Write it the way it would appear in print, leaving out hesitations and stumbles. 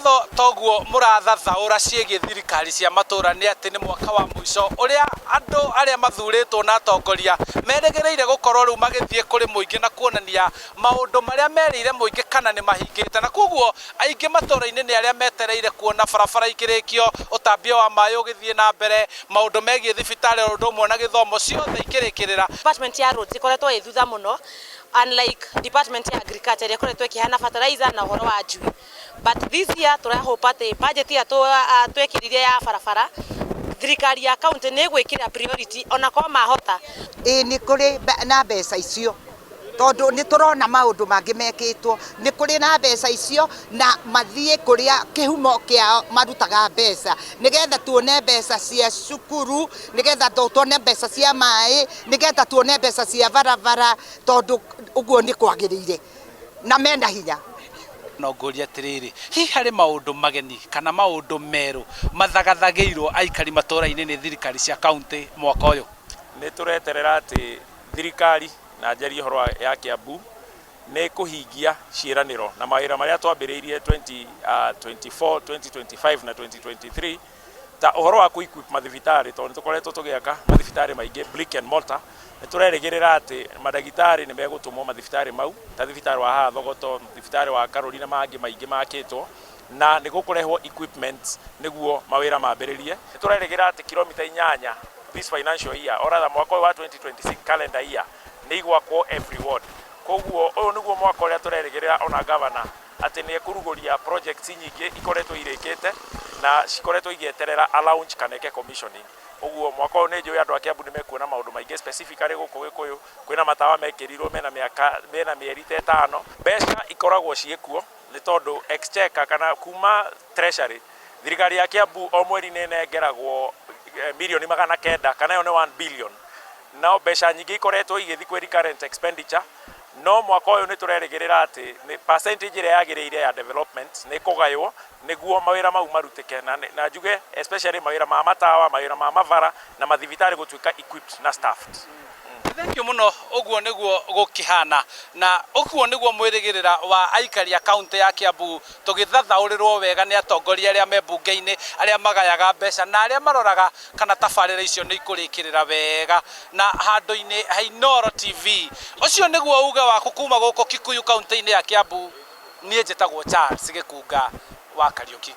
Ngatho toguo mũrathathaũra ciĩgiĩ thirikari cia matũra nĩ atĩ nĩ mwaka wa mũico ũrĩa andũ arĩa mathurĩtwo na atongoria merĩgĩrĩire gũkorwo rĩu magĩthiĩ kũrĩ mũingĩ na kuonania maũndũ marĩa merĩire mũingĩ kana nĩ mahingĩte. Na koguo aingĩ matũra-inĩ nĩ arĩa metereire kuona barabara ikĩrĩkio, ũtambia wa maĩ ũgĩthiĩ na mbere, maũndũ megiĩ thibitarĩ o ũndũ ũmwe na gĩthomo ciothe ikĩrĩkĩrĩra. Department ya roads ĩkoretwo ĩ thutha mũno unlike department ya agriculture ĩrĩa ĩkoretwo ĩkĩheana fertilizer na ũhoro wa njui. But this year tũra hope atĩ budget ĩrĩa twekĩrire ya barabara thirikari ya county nĩ ĩgwĩkĩra priority onakorwo mahota. Ĩĩ nĩ kũrĩ na mbeca icio tondũ nĩ tũrona maũndũ mangĩ mekĩtwo. Nĩ kũrĩ na mbeca icio na mathiĩ kũrĩa kĩhumo kĩao marutaga mbeca nĩgetha tuone mbeca cia cukuru, nĩgetha tuone mbeca cia maĩ, nĩgetha tuone mbeca cia barabara tondũ ũguo nĩ kwagĩrĩire na mena hinya. No ngũrie atĩrĩrĩ, hihi harĩ maũndũ mageni kana maũndũ merũ mathagathagĩirwo aikari matũra-inĩ nĩ thirikari cia kaunti mwaka ũyũ? Nĩ tũreterera atĩ thirikari, na njarie ũhoro ya Kiambu, nĩ kũhingia ciĩranĩro na mawĩra marĩa twambĩrĩirie 2024, 2025 na 2023, ta ũhoro wa kũ-equip mathibitarĩ, tondũ nĩ tũkoretwo tũgĩaka mathibitarĩ maingĩ brick and mortar. Nĩ tũrerĩgĩrĩra atĩ mandagĩtarĩ nĩ megũtũmwo mathibitarĩ mau, ta thibitarĩ wa haha Thogoto, thibitarĩ wa Karũri na mangĩ maingĩ makĩtwo, na nĩ gũkũrehwo equipment nĩguo mawĩra mambĩrĩrie. Nĩ tũrerĩgĩrĩra atĩ kilomita 8 this financial year, or rather mwaka ũyũ wa 2026 calendar year, nĩ igwakwo every ward. Koguo ũyũ nĩguo mwaka ũrĩa tũrerĩgĩrĩra ona governor atĩ nĩ ekũrugũria projects nyingĩ ikoretwo irĩkĩte na cikoretwo igĩeterera a launch kana eke commissioning. Ũguo mwaka ũyũ nĩ njũĩ andũ a Kiambu nĩ mekuona maũndũ maingĩ, specifically gũkũ Gĩkũyũ kwĩna matawa mekĩrirwo mena mĩaka mena mĩeri ta 5. Mbeca ikoragwo ciĩkuo nĩ tondũ exchequer kana kuma treasury, thirikari ya Kiambu o mweri nĩ ĩnengeragwo mirioni 900, kana ĩyo nĩ 1 billion. No mbeca nyingĩ ikoretwo igĩthiĩ kwĩ recurrent expenditure, no mwaka ũyũ nĩ tũrerĩgĩrĩra atĩ nĩ percentage ĩrĩa yagĩrĩire ya development nĩ kũgaywo nĩguo mawĩra mau marutĩke, na njuge especially mawĩra ma matawa, mawĩra ma mabara na mathibitarĩ gũtuĩka equipped na staffed. Thank you mũno. Ũguo nĩguo gũkĩhana na ũguo nĩguo mwĩrĩgĩrĩra wa aikari a kaunti ya Kiambu, tũgĩthathaũrĩrwo wega nĩ atongoria arĩa me mbunge-inĩ, arĩa magayaga mbeca na arĩa maroraga kana tabarĩra icio nĩ ikũrĩkĩrĩra wega. Na handũ-inĩ ha Inooro TV, ũcio nĩguo uge waku kuma gũkũ Kikuyu, kaunti-inĩ ya Kiambu. Niĩ njĩtagwo Charles Gĩkunga wa Kariũki.